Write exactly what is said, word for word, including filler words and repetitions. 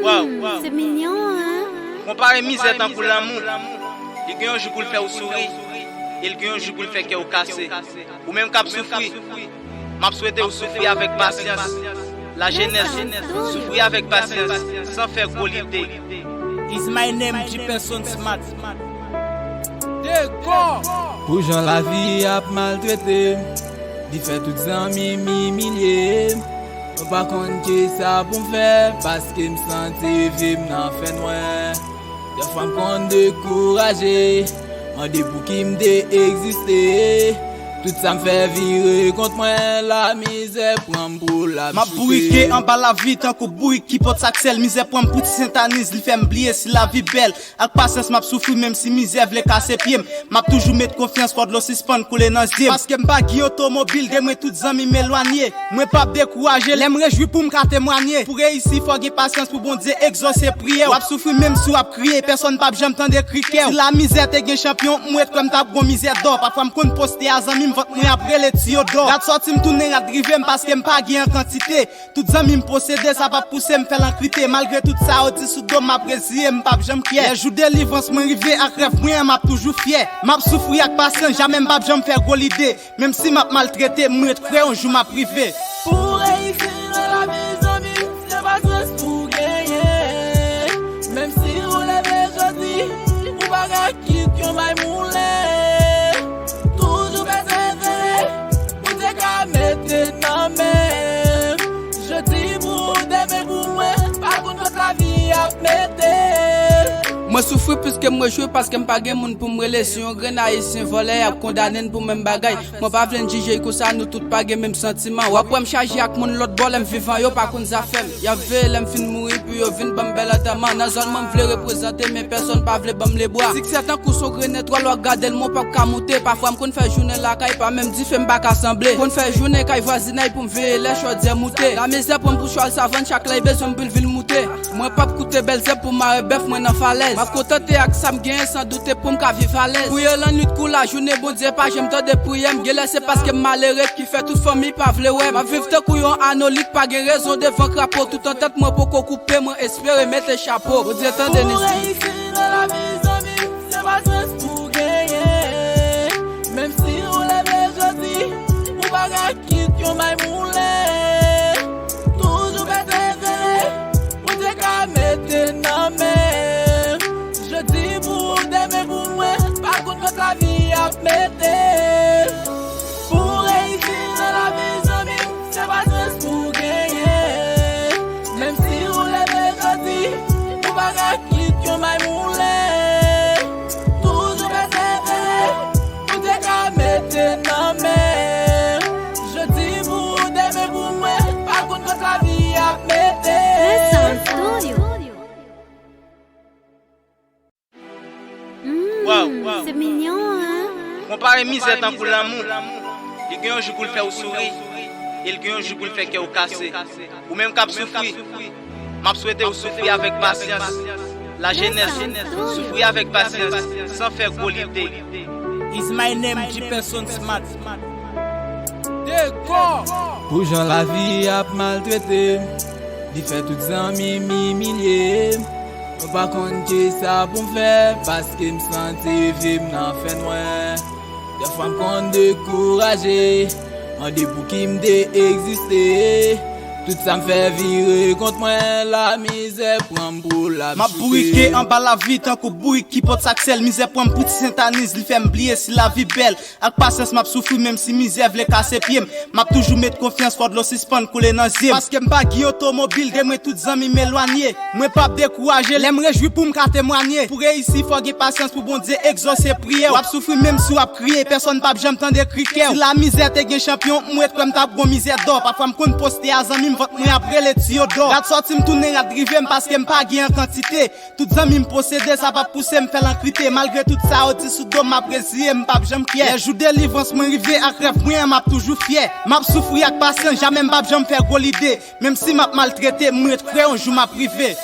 Waw, se mignon, hein? Konpare mizè tankou lanmou. Li gen yon jou pou l fè w souri, e l gen yon jou pou l fè kè w kase. Ou menm k ap soufri, m ap swete w soufri avèk pasyans. Lajenès, soufri avèk pasyans, san fè gwo lide. Is my name, Jefferson Smart. Dego! Pou jan lavi ap maltrete m, li fè tout zanmi m imilye m. Mwen pa konn kisa pou m fè, paske m santi vi m nan fènwè. Dèfwa m konn dekouraje, mande pou ki m te egziste. Tout sa m fè vire kont mwen, lamizè pran m pou l ap choute. M ap bourike anba lavi tankou bourik ki pot sak sèl. Mizè pran m pou ti sentaniz, li fè m bliye si lavi bèl. Ak pasyans m ap soufri menm si mizè vle kase pye m. M ap toujou met konfyans, fò dlo sispann koule nan zye m. Paske m pa gen otomobil, de mwen tout zanmi m elwanye. Mwen p ap dekouraje, lè m rejwi pou m ka temwanye. Pou reyisi, fò gen pasyans, pou Bondye egzose priyè w. W ap soufri menm si w ap kriye, pèsonn p ap janm tande kri kè w. Si lamizè te gen chanpyon, m ret kwè m t ap gon mizè dò. Pafwa m konn poste a zanmi m, vant mwen ap rele Tiyodò. Rad sòti m tounen rad rive m, paske m pa gen an kantite. Tout zanmi m posede, sa p ap pouse m fè lankrite. Malgre tout sa yo di sou do m, m ap reziye, m p ap janm kyè. Lè jou delivrans mwen rive ak rèv mwen an, m ap toujou fyè. M ap soufri ak pasyans, jamè m p ap janm fè gwo lide. Menm si m ap maltrete, m ret kwè yon jou m ap rive. Pou w reyisi nan lavi, zanmi m, se pasyans pou w genyen. Menm si w leve jodi, ou pa ka kit yon may moulen. Toujou pèsevere, Bondye ka mete nan men. Jodi pou ou, demen pou mwen, pa konn kot lavi ap mete. Mwen soufri plis ke m rejwi paske m pa gen moun pou m rele. Si yon grenn ayisyen vòlè, y ap kondane n pou menm bagay. Mwen pa vle n jije l konsa, nou tout pa gen menm santiman. W ap wè m chaje ak moun lòt bò, lè m vivan yo pa konn zafè m. Y ap veye lè m fin mouri pou yo vin ban m bèl antèman. Nan zòn mwen m vle reprezante, men pèsonn pa vle ban m lebra. Siksè tankou s on grenn etwal, w ap gade l, men w p ap ka moute. Pafwa m konn fè jounen lakay, pa menm dife m pa ka sanble. Konn fè jounen kay vwazinay pou m veye lè chòdyè moute. Lamizè pran m pou chwal savann, chak lè l bezwen m pou l vin moute. Mwen p ap koute bèl zèb pou mare bèf mwen nan falèz. M ap kontante ak sa m genyen san doute pou m ka viv alèz. Kou yo lannwit kou lajounen, Bondye pa janm tande priyè m. Genlè se paske m malere ki fè tout fanmi pa vle wè m. M ap viv tankou yon anolit, pa gen rezon devan krapo. Tout antèt mwen poko koupe, mwen espere mete chapo. Bondye tande Nizki. Pou reyisi nan lavi, zanmi m, se pasyans pou w genyen. Menm si w leve jodi, ou pa ka kit yon may moulen. Toujou pèsevere, Bondye ka mete nan men. Jodi pou ou, demen pou mwen, pa konn kot lavi ap mete. Pou w reyisi nan lavi, zanmi m, se pasyans pou w genyen. Menm si w leve jodi, ou pa ka kit yon may moulen. Toujou pèsevere, Bondye ka mete nan men. Jodi pou ou, demen pou mwen, pa konn kot lavi ap mete. Waw, se mignon, hein? Konpare mizè tankou lanmou. Li gen yon jou pou l fè w souri, e l gen yon jou pou l fè kè w kase. Ou menm k ap soufri, m ap swete w soufri avèk pasyans. Lajenès, soufri avèk pasyans, san fè gwo lide. Is my name, Jefferson Smart. Dego! Pou jan lavi ap maltrete m, li fè tout zanmi m imilye m. Mwen pa konn kisa pou m fè, paske m santi vi m nan fènwè. Dèfwa m konn dekouraje, mande pou ki m te egziste. Tout sa m fè vire kont mwen, lamizè pran m pou l ap choute. M ap bourike anba lavi tankou bourik ki pot sak sèl. Mizè pran m pou ti sentaniz, li fè m bliye si lavi bèl. Ak pasyans m ap soufri, menm si mizè vle kase pye m. M ap toujou met konfyans, fò dlo sispann koule nan zye m. Paske m pa gen otomobil, de mwen tout zanmi m elwanye. Mwen p ap dekouraje, lè m rejwi pou m ka temwanye. Pou reyisi, fò gen pasyans, pou Bondye egzose priyè w. W ap soufri menm si w ap kriye, pèsonn p ap janm tande kri kè w. Si lamizè te gen chanpyon, m ret kwè m t ap gon mizè dò. Pafwa m konn poste a zanmi m, vant mwen ap rele Tiyodò. Rad sòti m tounen rad rive m, paske m pa gen an kantite. Tout zanmi m posede, sa p ap pouse m fè lankrite. Malgre tout sa yo di sou do m, m ap reziye, m p ap janm kyè. Lè jou delivrans mwen rive ak rèv mwen an, m ap toujou fyè. M ap soufri ak pasyans, jamè m p ap janm fè gwo lide. Menm si m ap maltrete, m ret kwè yon jou m ap rive.